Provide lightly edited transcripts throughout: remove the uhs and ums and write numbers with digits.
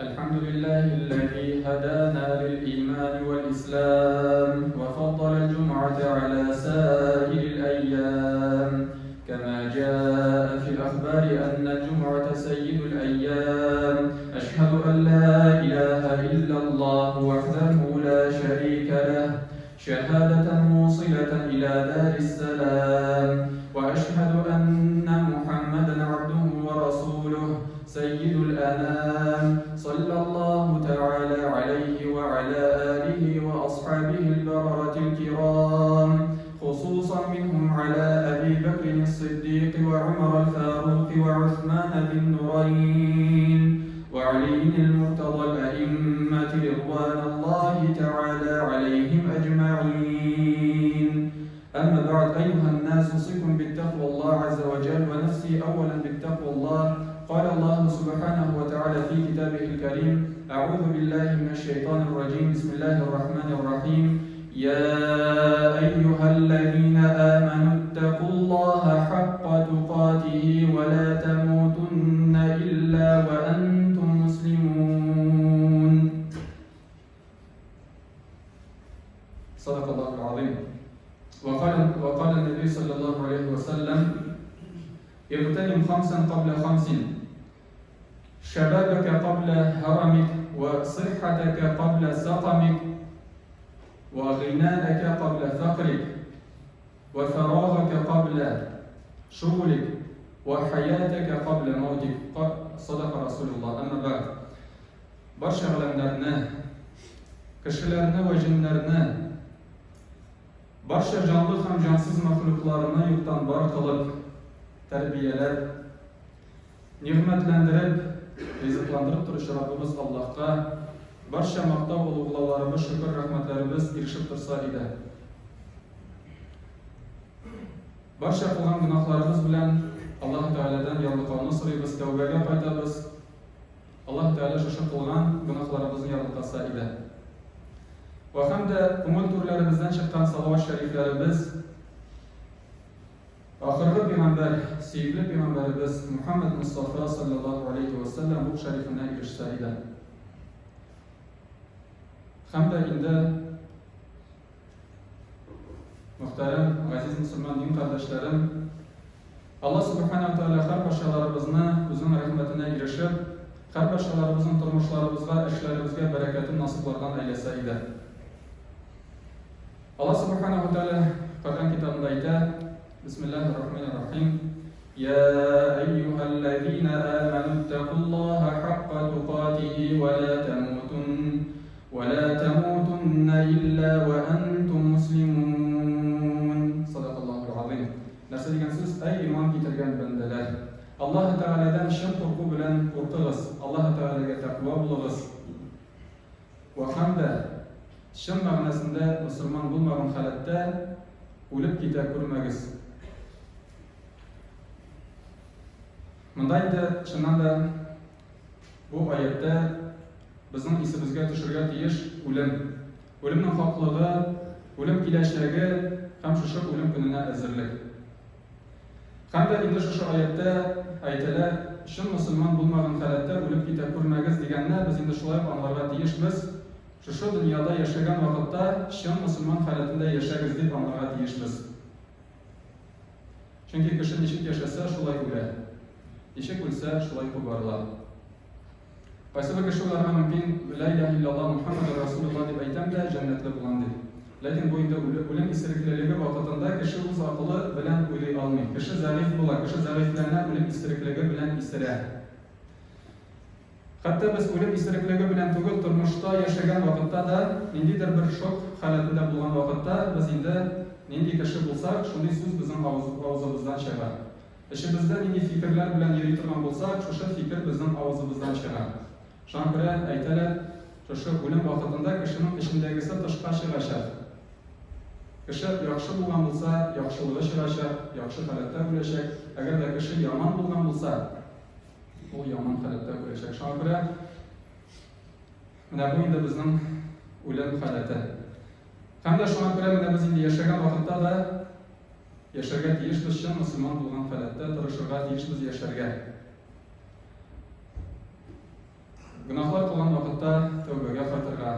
الحمد لله الذي هدانا للإيمان والإسلام وفضل الجمعة على سائر الأيام كما جاء في الأخبار أن الجمعة سيد الأيام أشهد أن لا إله إلا الله وحده لا شريك له شهادة موصلة إلى دار السلام وأشهد أن محمدا عبده ورسوله سيد الأنام صلى الله تعالى عليه وعلى آله وأصحابه البررة الكرام خصوصا منهم على أبي بكر الصديق وعمر الفاروق وعثمان ذي النورين وعلي المرتضى الأئمة رضوان الله تعالى عليهم أجمعين أما بعد أيها الناس أوصيكم بالتقوى الله عز وجل ونفسي أولا بالتقوى الله قال الله سبحانه وتعالى في كتابه الكريم أعوذ بالله من الشيطان الرجيم بسم الله الرحمن الرحيم يا أيها الذين آمنوا اتقوا الله حق تقاته ولا تموتن إلا وأنتم مسلمون صدق الله العظيم وقال, وقال النبي صلى الله عليه وسلم اغتنم خمسا قبل خمس شبابك قبل هرمك وصحتك قبل سقمك وغناءك قبل فقرك وفراغك قبل شغلك وحياتك قبل موتك صدق رسول الله أما بعد Барча галәмнәрне, кешеләрне вә җеннәрне, барча җанлы һәм җансыз мәхлукларны юктан бар кылып, тәрбияләп, Нигъмәтләндереп, ризыкландырып торучы Раббыбыз Аллаһка барча мактау, олуглауларыбыз, шөкер-рәхмәтләребез ирешеп торса иде. Барча кылган гөнаһларыбыз белән Аллаһ Тәгаләдән ярлыкауны сорыйбыз, тәүбәгә кайтабыз. Аллаһ Тәгалә шушы кылган гөнаһларыбызны ярлыкаса иде. Вә һәм дә күңел түрләребездән чыккан салават шәрифләребез Ахыргы пигамбәр, сөекле пигамбәребез Мухаммәд Мостафа салләллаһу алейһи вә сәлләм рух шәрифенә ирешсә иде. Һәм дә инде мөхтәрәм, газиз мөселман дин кардәшләрем, Аллаһ Субхана ва Тәгалә һәрбарчаларыбызны үзенең рәхмәтенә ирешеп, һәрбарчаларыбызның тормышларыбызга, эшләребезгә бәрәкәтен насыйплардан әйләсә иде. Аллаһ Субханаһу ва Тәгалә Коръән китабында әйтә, Бисмиллаһир Рахманир Рахим, Я әйюһәлләзина аману иттакуллаһа хакка тукатихи ва ла тамутун ва ла тамутунна илля ва антум муслимун. Садакаллаһул азим. Нәрсә дигән сүз? Әй иман китергән бәндәләр! Аллаһ Тәгаләдән чын курку белән куркыгыз, Аллаһ Тәгаләгә тәкъва булыгыз. Вә һәм дә, чын мәгънәсендә мөселман булмаган халәттә үлеп китә күрмәгез. Монда инде, чыннан да, бу аятьтә безнең исебезгә төшергә тиеш үлем. Үлемнең хаклыгы, үлем киләчәге һәм шушы үлем көненә әзерлек. Һәм дә инде шушы аятьтә әйтелә, чын мөселман булмаган халәттә үлеп китә күрмәгез дигәнне без инде шулай ук аңларга тиешбез, шушы дөньяда яшәгән вакытта чын мөселман халәтендә яшәгез дип аңларга тиешбез. Чөнки кеше ничек яшәсә, шулай үлә. Ничек үлсә, шулай кубарыла. Кайсы бер кеше уйларга мөмкин, Лә иләһә илляллаһ Мухаммәдүр Расулуллаһ дип әйтәм дә, җәннәтле булам дип. Ләкин бу инде үлем исереклелеге вакытында кеше үз акылы белән уйлый алмый. Кеше зәгыйфь була, кеше зәгыйфьләнә, үлем исереклеге белән исерә. Хәтта без үлем исереклеге белән түгел, тормышта яшәгән вакытта да, ниндидер бер шок халәтендә булган вакытта без инде нинди кеше булсак, шундый сүз безнең авызыбыздан чыга. Эчебездә нинди фикерләр белән йөри торган булсак, шушы фикер безнең авызыбыздан чыга. Шуңа күрә әйтәләр, шушы үлем вакытында кешенең эчендәгесе тышка чыгачак. Кеше яхшы булган булса, яхшылыгы чыгачак, яхшы халәттә үләчәк. Әгәр дә кеше яман булган булса, ул яман халәттә үләчәк. Шуңа күрә менә бу инде безнең үлем халәте. Һәм дә шуңа күрә менә без инде яшәгән вакытта да Яшәргә тиешбез, чын мөселман булган халәттә тырышырга тиешбез яшәргә. Гөнаһлар кылган вакытта тәүбәгә кайтырга.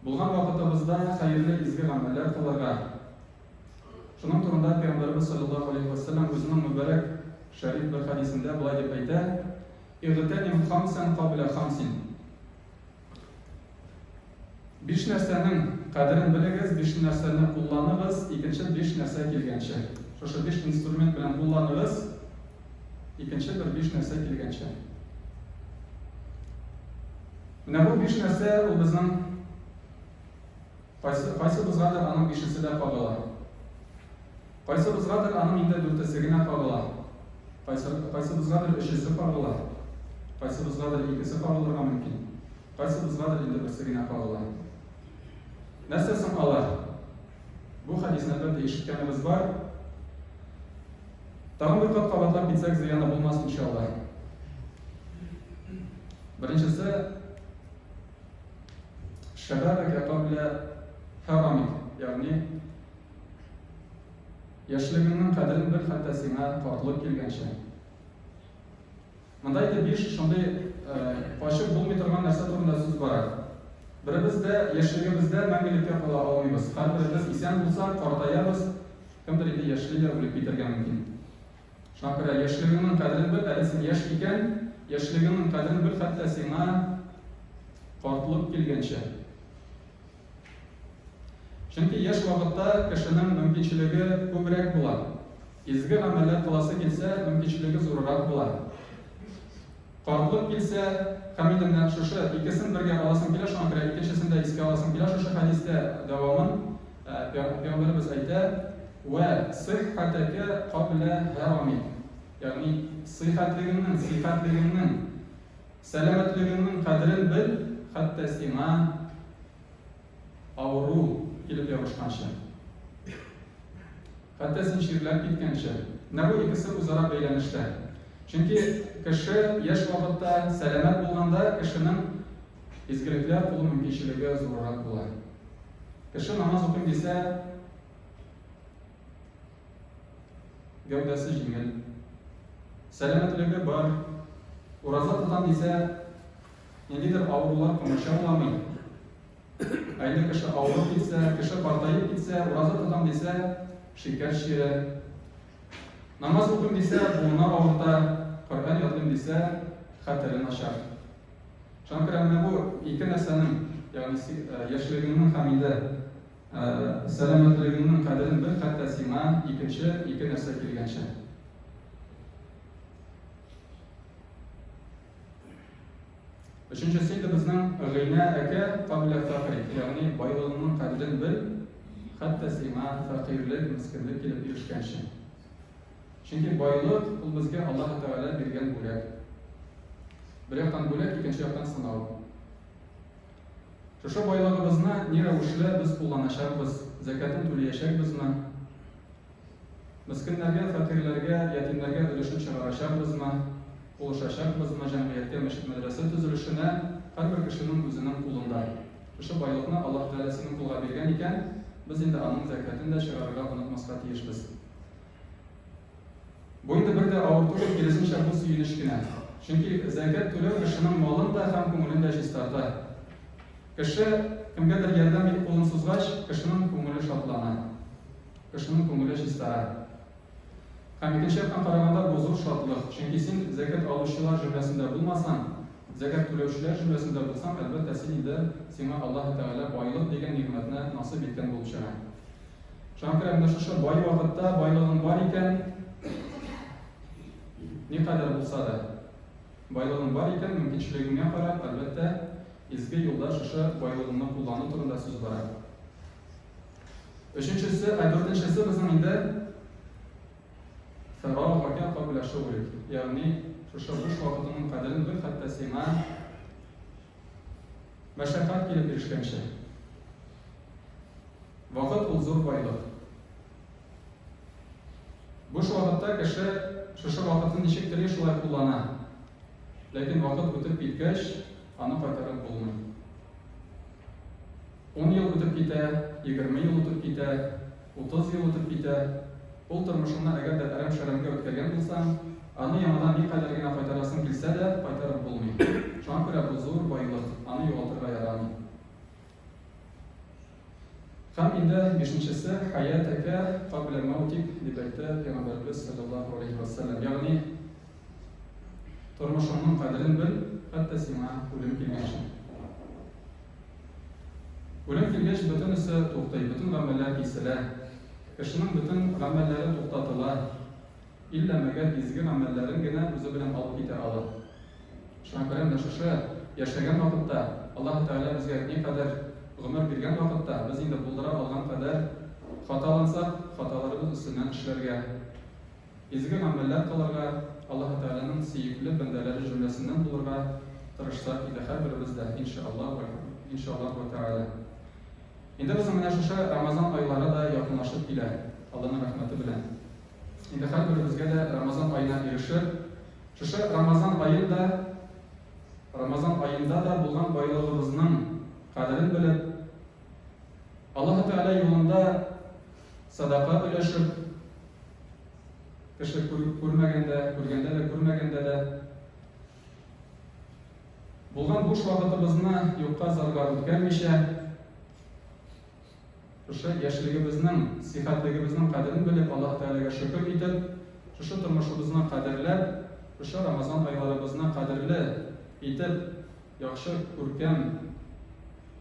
Булган вакытыбызда хәерле изге гамәлләр кылырга. Шуның турында Пәйгамбәребез саллаллаһу алейһи ва сәлләм үзенең мөбарәк шәриф бер хәдисендә болай дип әйтә: "Игътаним хамсан кабла хамсин". Биш нәрсәнең кадерен белегез, биш нәрсәне кулланыгыз, икенче биш нәрсә килгәнче. Шушы биш инструмент белән кулланыгыз, икенче бер биш нәрсә килгәнче. Менә бу биш нәрсә ул безнең кайсы кайсыбызгадыр аның бишесе дә кагыла. Кайсыбызгадыр аның инде дүртесе генә кагыла. Кайсы кайсыбызгадыр өчесе кагыла. Кайсыбызгадыр икесе кагылырга мөмкин. Кайсыбызгадыр инде берсе генә кагыла. Нәрсә соң алар? Бу хәдисне әлбәттә ишеткәнебез бар. Тагын бер кат кабатлап китсәк зыяны булмас иншалла. Беренчесе шәбәбәкә кабля харамик, ягъни яшьлегеңнең кадерен бел, хәтта сиңа картлык килгәнче. Монда инде биш шундый качып булмый торган нәрсә турында сүз бара. Беребез дә яшьлегебездә мәңгелеккә кала алмыйбыз. Һәрберебез исән булсак, картаябыз, кемдер инде яшьли дә үлеп китәргә мөмкин. Шуңа күрә яшьлегеңнең кадерен бел, әле син яшь икән, яшьлегеңнең кадерен бел, хәтта сиңа картлык килгәнче. Чөнки яшь вакытта кешенең мөмкинчелеге күбрәк була. Изге гамәлләр кыласы килсә, мөмкинчелеге зуррак була. Картлык килсә, һәм инде менә шушы икесен бергә аласым килә, шуңа күрә икенчесен дә искә аласым килә, шушы хәдистә дәвамын Пәйгамбәребез әйтә, Вә сыйххатәкә каблә һәрамик. Ягъни сыйхәтлегеңнең, сихәтлегеңнең, сәламәтлегеңнең кадерен бел, хәтта сиңа авыру килеп ябышканчы. Хәтта син чирләп киткәнче. Менә бу икесе үзара бәйләнештә. Чөнки кеше яшь вакытта сәламәт булганда кешенең изгелекләр кылу мөмкинчелеге зуррак була. Кеше намаз укыйм дисә, гәүдәсе җиңел, сәламәтлеге бар, ураза тотам дисә, ниндидер авырулар комачауламый. Ә инде кеше авырып китсә, кеше картаеп китсә, ураза тотам дисә, шикәр чире. Намаз укыйм дисә, буыны авырта, Коръән ятлыйм дисә, хәтере начар. Шуңа күрә менә бу ике нәрсәнең, ягъни яшьлегеңнең һәм инде сәламәтлегеңнең кадерен бел, хәтта сиңа икенче ике нәрсә килгәнче. Өченчесе инде безнең гыйнә әкә кабля фәкрик, ягъни байлыгыңның кадерен бел, хәтта сиңа фәкыйрьлек, мескенлек килеп ирешкәнче. Чөнки байлык ул безгә Аллаһ Тәгалә биргән бүләк. Бер яктан бүләк, икенче яктан сынау. Шушы байлыгыбызны ни рәвешле без кулланачакбыз, зәкятын түләячәкбезме? Мескеннәргә, фәкыйрьләргә, ятимнәргә өлешен чыгарачакбызмы, булышачакбызмы, җәмгыятькә, мәчет-мәдрәсә төзелешенә, һәрбер кешенең үзенең кулында. Шушы байлыкны Аллаһ Тәгалә синең кулга биргән икән, без инде аның зәкятен дә чыгарырга онытмаска тиешбез. Бу инде бер дә авыр түгел, киресенчә, бу сөенеч кенә. Чөнки зәкят түләү кешенең малын да һәм күңелен дә чистарта. Кеше кемгәдер ярдәм итеп кулын сузгач, кешенең күңеле шатлана. Кешенең күңеле чистара. Һәм икенче яктан караганда, бу зур шатлык, чөнки син зәкят алучылар җөмләсендә булмасаң, зәкят түләүчеләр җөмләсендә булсаң, әлбәттә, син инде, сиңа Аллаһы Тәгалә байлык дигән нигъмәтне насыйп иткән булып чыга. Шуңа күрә менә шушы бай вакытта байлыгың бар икән, никадәр булса да, байлыгың бар икән, мөмкинчелегеңә карап, әлбәттә, изге юлда шушы байлыгыңны куллану турында сүз бара. Өченчесе, ә дүртенчесе безнең инде фәрагъака кабля шугълик, ягъни шушы буш вакытыңның кадерен бел, хәтта сиңа мәшәкать килеп ирешкәнче. Вакыт ул зур байлык. Буш вакытта кеше шушы вакытын ничек тели, шулай куллана. Ләкин вакыт үтеп киткәч, аны кайтарып булмый. Ун ел үтеп китә, 20 ел үтеп китә, 30 ел үтеп китә. Ул тормышыңны әгәр дә әрәм-шәрәмгә үткәргән булсаң, аны яңадан никадәр генә кайтарасың килсә дә, кайтарып булмый. Шуңа күрә бу зур байлык, аны югалтырга ярамый. Һәм инде бишенчесе, хәятәкә каблә мәүтик, дип әйтте Пәйгамбәребез салләллаһу алейһи вә сәлләм. Ягъни, тормышыңның кадерен бел, хәтта сиңа үлем килгәнче. Үлем килгәч, бөтенесе туктый, бөтен гамәлләр киселә. Кешенең бөтен гамәлләре туктатыла. Иллә мәгәр изге гамәлләрен генә үзе белән алып китә ала. Шуңа күрә менә шушы яшәгән вакытта, Аллаһы Тәгалә безгә никадәр гомер биргән вакытта, без инде булдыра алган кадәр хаталансак, хаталарыбыз өстеннән эшләргә, изге гамәлләр кылырга, Аллаһы Тәгаләнең сөекле бәндәләре җөмләсеннән булырга тырышсак иде һәрберебез дә, иншаллаһ, иншаллаһу тәгалә. Инде безнең менә шушы Рамазан айлары да якынлашып килә, Алланың рәхмәте белән. Инде һәрберебезгә дә Рамазан аена ирешеп, шушы Рамазан аен да, Рамазан аенда да булган байлыгыбызның кадерен белеп, Аллаһы Тәгалә юлында садака өләшеп, кеше күрмәгәндә, күргәндә дә, күрмәгәндә дә, Булган буш вакытыбызны юкка зарга үткәрмичә, шушы яшьлегебезнең, сихәтлегебезнең кадерен белеп, Аллаһ Тәгаләгә шөкер итеп, шушы тормышыбызны кадерләп, шушы Рамазан айларыбызны кадерле итеп, яхшы, күркәм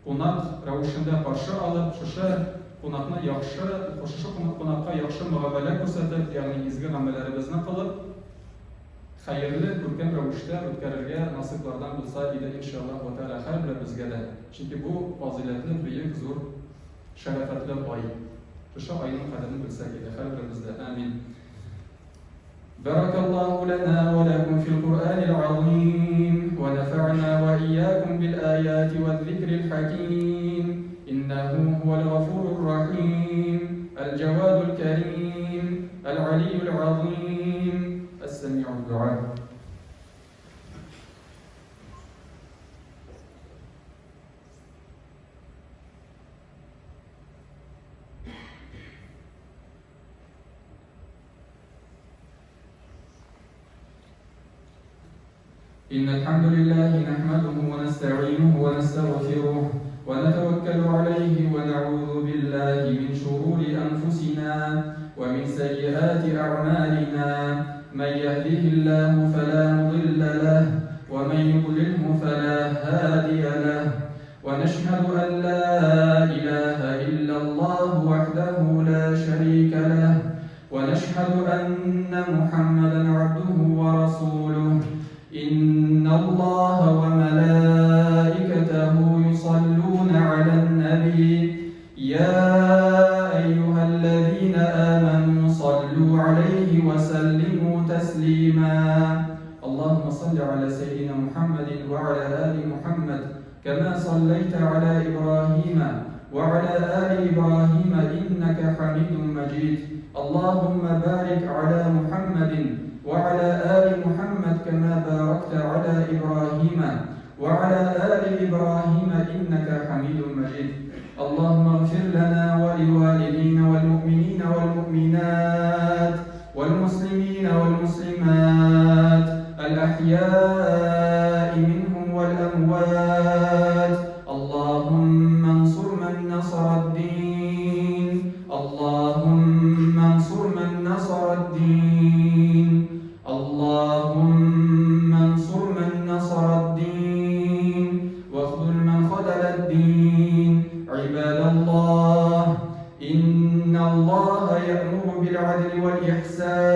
кунак рәвешендә каршы алып, шушы кунакны яхшы, шушы кунакка яхшы мөгамәлә күрсәтеп, ягъни изге гамәлләребезне кылып, Хәерле, күркәм рәвештә үткәрергә насыйплардан булса иде иншаллаһ вә тәгалә һәрберебезгә дә, чөнки бу фазыйләтле, бөек, зур, шәрәфәтле ай. Шушы айның кадерен белсәк иде һәрберебез дә. Амин. Бәрәкәллаһу ләнә вә ләкүм фил Куръәнил азыйм, вә нәфәгънә вә иякүм бил аяти вә зикрил хәким, иннәһү һүәл гафурур рахим, әл җәвадул кәрим. Әл-Алиюл Азыйм, Әс-Сәмиуд Дуа. إن الحمد لله نحمده ونستعينه ونستغفره ونتوكل عليه ونعوذ بالله من شرور أنفسنا ومن سيئات أعمالنا من يهده الله فلا مضل له ومن يضلله فلا هادي له ونشهد أن لا إله إلا الله وحده لا شريك له ونشهد أن محمدا عبده ورسوله إن الله وملائكته يصلون على النبي يا أيها الذين آمنوا صلوا عليه وسلموا تسليما اللهم صل على سيدنا محمد وعلى آل محمد كما صليت على إبراهيم وعلى آل إبراهيم إنك حميد مجيد اللهم بارك على محمد وعلى آل محمد كما باركت على إبراهيم وعلى آل إبراهيم إنك حميد مجيد اللهم اغفر لنا ولوالدينا والمؤمنين والمؤمنات والمسلمين والمسلمات الأحياء منهم والأموات اللهم انصر من نصر الدين اللهم انصر من نصر الدين اللهم انصر من نصر الدين واخذل من خذل الدين عباد الله إن الله يأمر بالعدل والإحسان